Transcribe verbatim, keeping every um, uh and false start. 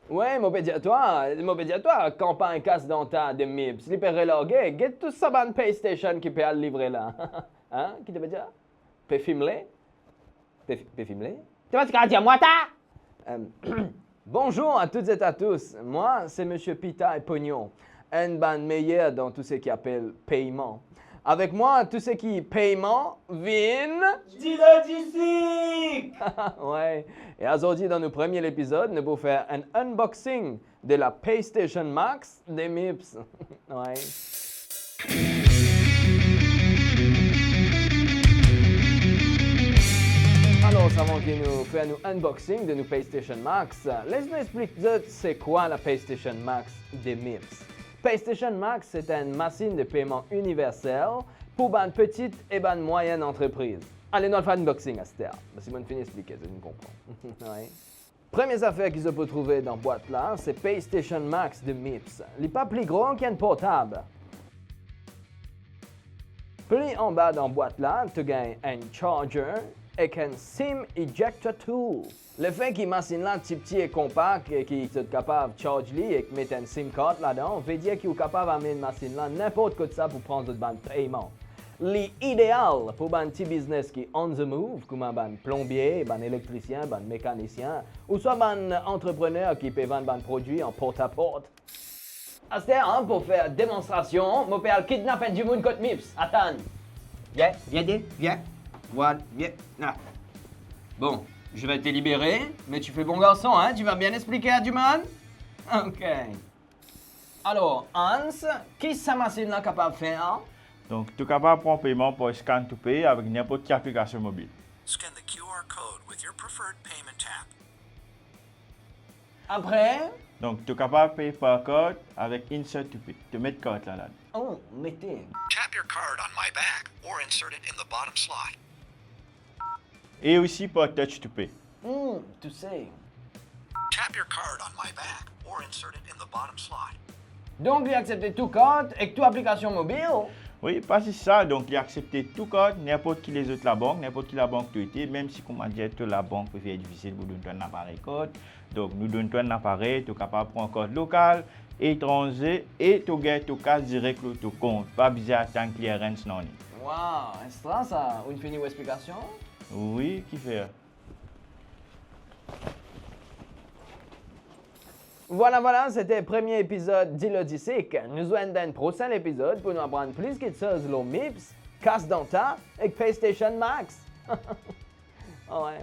Wi, mo pe dir twa, mo pe dir twa, kanpagn kas dan ta de Mips, li pe relarge, get tou sa bann PlayStation ki pe al livre la. Hein? Ki to pe dir? Pe fimle? Pe, pe fimle? To pa ti kapav dir mwa ta? Euh, bonjour à toutes et à tous, moi c'est Monsieur Pita et Pognon, enn bann meyer dan tou seki apel peyman. Avek mwa, tou seki peyman vinn Dilo Disik! Wi. E azordi, dan nou premie epizod, nou pou fer enn unboxing de la PlayStation Max de Mips. Wi. Alor, avan ki nou fer nou unboxing de nou PlayStation Max, les nou explik zot se kwa la PlayStation Max de Mips. PlayStation Max, se enn masinn de peyman iniversel pou bann peti e bann mwayenn antrepriz. Ale, nou al fer unboxing aster. Parski mo'nn fini explike, zot inn konpran. Wi. Premie zafer ki zot pou trouve dan bwat la, se PlayStation Max de Mips. Li pa pli gran ki enn portab. Pli anba dan bwat la, to gagn enn charger ek enn SIM ejector tool. Lefe ki masinn la tipti e konpak e ki zot kapav charge li ek met enn SIM card ladan, vedir ki ou kapav amenn masinn la ninport kot sa pou pran zot bann peyman. Li ideal pou bann ti biznes ki on the move, kouma bann plonbie, bann elektrisien, bann mekanisien, ouswa bann antreprener ki pe vann bann prodwi an portaport. Aster, hein, pou fer demonstrasion, mo pe al kidnap enn dimoun kot Mips. Atann. Vien, vien, vien, vien. Vwala, vien. La. Bon, je vais te libérer, mais tu fais bon garçon, hein, tu vas bien expliquer à du monde. Ok. Alor, Hans, ki sa masinn la kapav fer? Donk, to kapav pran peyman par Scan to Pay avek ninport ki aplikasion mobil. Scan the Q R code with your preferred payment app. Apre? Donk, to kapav pey par kart avek Insert to Pay. To met kart la ladan. Oh, mete. Tap your card on my back or insert it in the bottom slot. E osi par Touch to Pay. Hmm, touse. Tap your card on my back or insert it in the bottom slot. Donk, li aksepte tou kart ek tou aplikasion mobil? Wi, pa zis sa, donk li aksepte tou kart, ninport ki lezot labank, ninport ki labank to ete, mem si kouma dir to labank pe fer difisil pou donn twa enn aparey kart. Donk, nou donn twa enn aparey, to kapav pran kart lokal, etranze, e to gagn to kas direk lor to kont. Pa bizin atann clearance nanye. Wow, extra sa, ou'nn fini ou explikasion? Wi, kifer? Vwala, vwala, sete premie epizod Dilo Disik. Nou zwenn dan enn prosin epizod pou nou aprann plis kiksoz lor Mips, kas dan ta ek PlayStation Max. Ah wi.